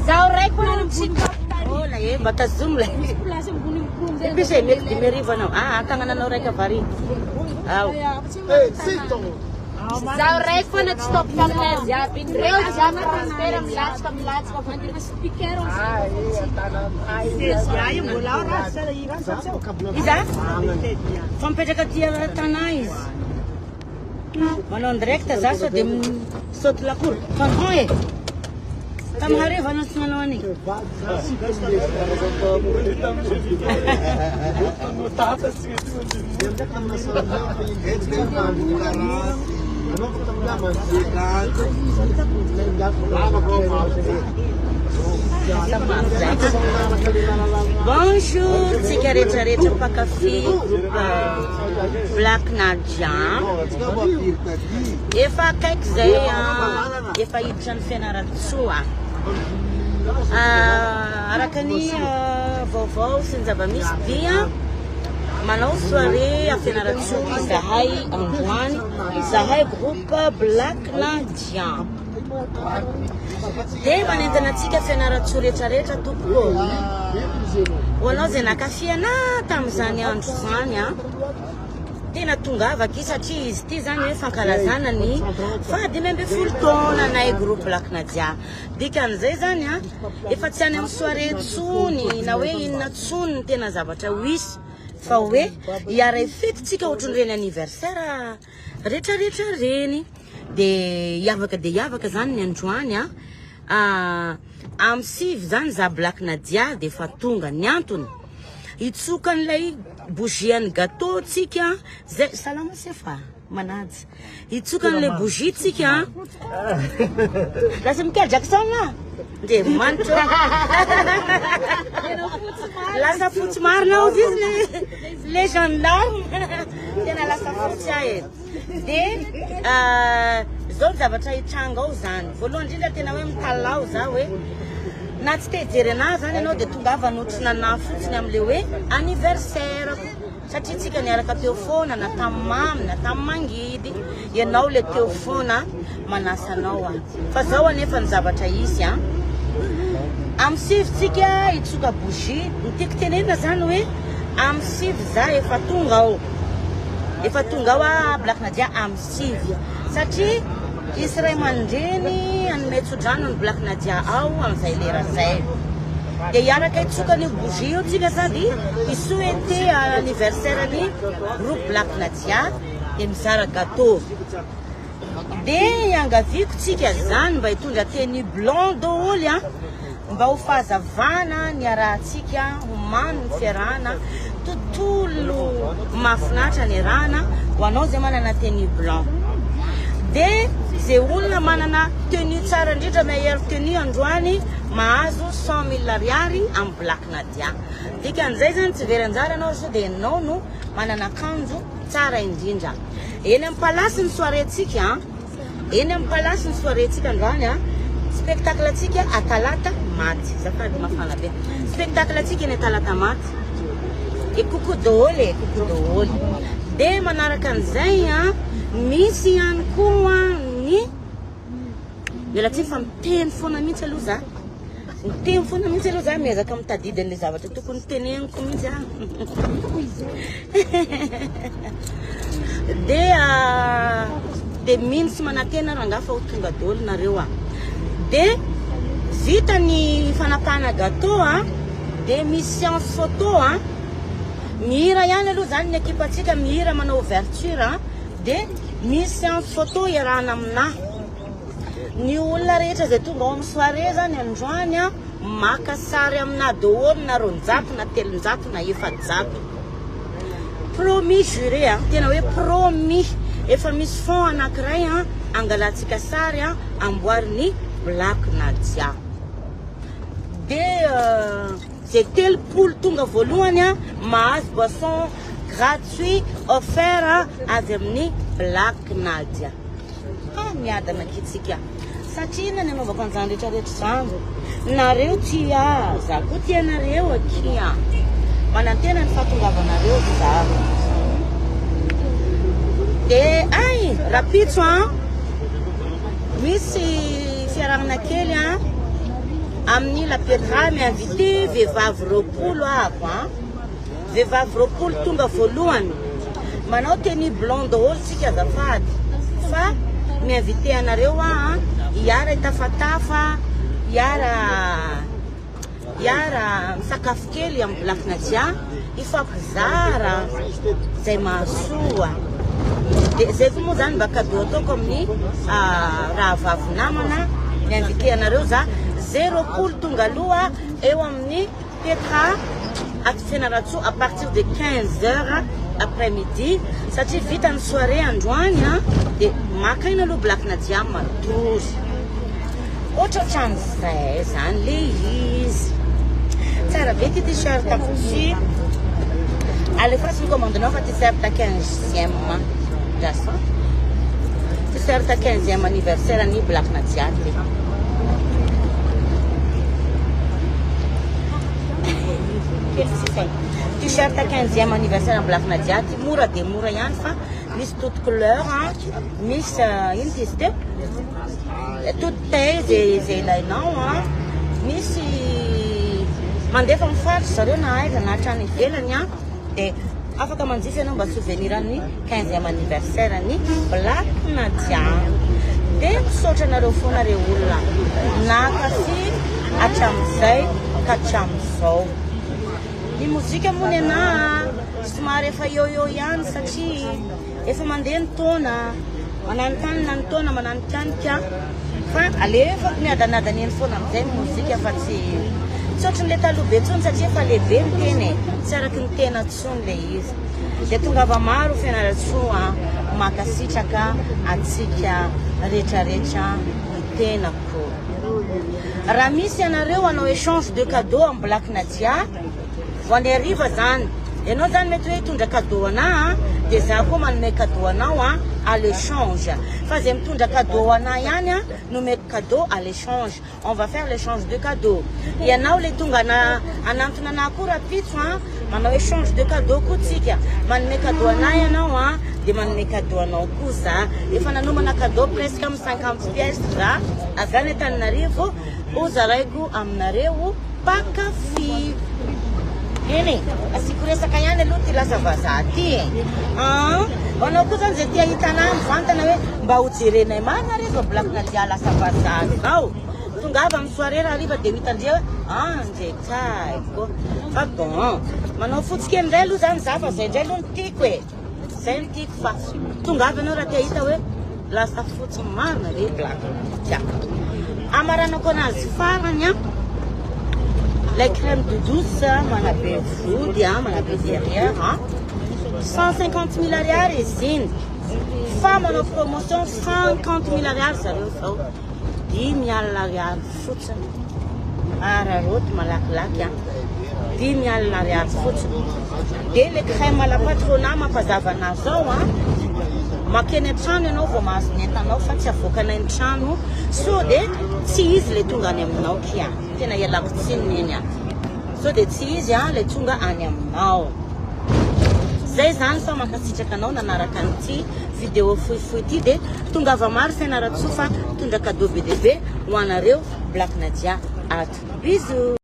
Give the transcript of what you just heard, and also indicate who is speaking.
Speaker 1: Zaho raiky hono tsy Ola e, mba tazomy lay. Bisa e, mety 5000 anao. Ah, tagnananao raika vary. Ao.
Speaker 2: Zaho raiky foana tsy top taminay jiaby. Reo jiaby transfert milatsaka milatsaka fa.
Speaker 1: Iza? Fa mipetraka aty Tanà izy. Manao en direct za sao dia misaoty lakoro. Tonton e! Tamin'ny hariva anao tsy nanao an'iny. Bonjour tsika rehetra rehetra mpankafy groupe Black Nadia. Efa akaiky zay efa hiditra ny Fianarantsoa. Araka ny vaovao sy ny zava-misy dia manao soirée à Fianarantsoa izahay androany, izahay groupe Black Nadia. Dia manentana antsika Fianarantsoa rehetra rehetra tompoko. Ho anao izay nankafy anah tamin'izany andro izany an. Tena tongava akia satria izy ity zany hoe fankalazana ny faha 15 taona nay groupe Black Nadia. Dikan'izay zany an, efa tsy any amin'ny soirée tsony na hoe inona tsony ny tena zavatra ho hisy fa hoe hiara fety tsika ohatran'ireny anniversaire retraretra reny. De hiavaka de hiavaka zany ny androany an. Amin'ny 9 zany za Black Nadia de efa tonga. Ny antony hitsoka an'ilay bougie an'ny gâteau tsika zay salama sefa manaja hitsoka an'ilay bougie tsika lasa Michael Jackson ah Andriamanitra lasa fotsy marina ao izy le le gendarme tena lasa fotsy ah e De zao ny zavatra hitranga ao zany. Voalohany indrindra tena hoe mitalaho za hoe na tsy te hijery anah zany ianao de tongava hanotrona anah fotsiny amle hoe anniversaire ko satria tsika niaraka teo foana na tamin'ny mamy na tamin'ny mangidy ianao le teo foana manasa anao aho fa zao anefa ny zavatra hisy an amin'ny 9 tsika hitsoka bougie ny tiako tenenina zany hoe amin'ny 9 za efa tonga ao Efa tonga ao aho Black Nadia amin'ny 9 satria hisy ray aman-dreny hanome tsodrano ny Black Nadia ao amin'izay lera izay. Dia hiaraka hitsoka an'io bougie io tsika sady hi-souhaiter anniversaire ny groupe Black Nadia dia mizara gâteau. Dia iangaviako tsika zany mba hitondra tenue blanc daholo an, mba ho fahazavana ny iarahantsika, ho mamy ny fiarahana, tontolo mahafinaritra ny iarahana ho anao zay manana tenue blanc. Dia ze olona manana tenue tsara indrindra, meilleure tenue androany mahazo 100 000 ariary amin'ny Black Nadia. Dikan'izay zany tsy very anjara anao sao dia ianao no manana akanjo tsara indrindra. Eny amin'ny palace ny soirée tsika an. Eny amin'ny palace ny soirée tsika androany an. Spectacle tsika à Talata maty. Zafady mafana be. Spectacle tsika eny Talata maty. E coucou daholo e, coucou daholo. Dia manaraka an'izay an, misy ihany koa ny Miala tsiny fa miteny foana mihitsy aloha za. Miteny foana mihitsy aloha za, miezaka mitadidy an'ilay zavatra tokony teneniko mihitsy aho. Dia dia mino sy manantena rangahy fa ho tonga daholo nareo ah. Dia vita ny fanapahana gâteau ah, dia misy séance photo ah. Mihira ihany aloha zany ny ekipantsika mihira manao ouverture ah. Dia misy séance photo iarahana aminah. Ny olona rehetra izay tonga ao amin'ny soirée zany androany an, maka sary aminah daholo na 200 na 300 na 400. Promis juré an, tena hoe promis. Efa misy fond anankiray an, angalantsika sary an, amboarin'i Black Nadia. Dia izay 30 tonga voalohany an, mahazo boisson gratuit offert avy amin'ny Black Nadia. Ha miadana akia tsika. Satria inona ny anaovako an'izany rehetra rehetra izany? Nareo tia ahy, za koa tia anareo akia. Manantena ny fahatongavanareo za. De ay, rapitso an, misy fiaraha. famaranana kely a amin'ny La Pietra mi-invité vehivavy 20 ahako a. Vehivavy 20 tonga voalohany. Manao tenue blanc daholo tsika azafady fa mi-invité anareo aho hiara hitafatafa, hiara hiara misakafo kely amin'ny Black Nadia, hifampizara zay mahasoa. De zay koa moa zany mba cadeau ataoko amin'ny rahavavy namana mi-invité anareo za. Zay 20 tonga aloha eo amin'ny Petra ato Fianarantsoa à partir de 15 heures après midi satria vita ny soirée androany a de maka aina aloha Black Nadia matory. Ohatrohatran'izay zany le izy. Tsara be ty t-shirt ty. Alefaso ny commande-nao fa t-shirt 15e Drasa. T-shirt 15e anniversaire ny Black Nadia ty. Kely sisa e. T-shirt 15e anniversaire ny Black Nadia ty mora de mora ihany fa misy toute couleur a, misy ino ty izy teo? Toute taille zay zay ilainao a. Misy mandefa amin'ny faritra zareo na aiza na hatrany ivelany a. De afaka manjifa ianao mba souvenir ny 15e anniversaire ny Black Nadia. De misaotra anareo foana re olona nankafy hatramin'izay ka hatramin'izao. Ny mozika moa ny anahy somary efa eo eo ihany satria efa mandeha ny taona, mananontanona ny taona, mananonkanika fa alefako miadanadana eny foana amin'izay ny mozika fa tsy tsy ohatran'ilay taloha be intsony satria efa lehibe ny tena e, tsy araky ny tena intsony ilay izy. Dia tongava maro Fianarantsoa mankasitraka antsika rehetrarehetra ny tenako. Raha misy ianareo hanao échange de cadeau amin'ny Black Nadia, vao ny hariva zany, ianao zany mety hoe hitondra cadeau anah dia za koa manome cadeau anao à l'échange. Fa zay mitondra cadeau anah ihany no omeko cadeau à l'échange. On va faire l'échange de cadeau. Ianao le tonga hanantona anah koa rahampitso manao échange de cadeau koa tsika. Manome cadeau anah ianao dia manome cadeau anao koa za. Efa nanomana cadeau presque amin'ny 50 pièces za avy any Antananarivo ho zaraiko aminareo mpankafy. Eny e, asiako resaka ihany aloha ty lasa vazaha ty e. Ho anao koa zany zay tia hahita anah mivantana hoe mba ho jerenay marina re zao Black Nadia lasa vazaha zao. Tongava amin'ny soirée raha hariva dia ho hitandria hoe andre tsaiko. Fa bon, manao fotsy kely indray aloha zany za fa zay indray aloha no tiako e. Zay no tiako fa tongava ianao raha te hahita hoe lasa fotsy marina ve Black Nadia. Amaranako anazy farany a. Lay crème de douce manabe vody a, manabe derrière a. 150 mille ariary izy iny. Fa manao promotion 50 mille ariary zareo zao. 50 ariary fotsiny. Araraoty malakilaky a. 50 ariary fotsiny. Dia le crème à la patrona mampazava anazy ao a. Makeny an-trano ianao vao mahazo ny entanao fa tsy avoakanay ny trano. Sao dia tsy izy le tonga any aminao kia. Tena ialako tsiny neny a. Sao dia tsy izy a le tonga any aminao. Zay zany fa mankasitraka anao nanaraka an'ity vidéo fohifohy ity dia tongava maro Fianarantsoa fa mitondra cadeau be dia be ho anareo Black Nadia ato. Bisous.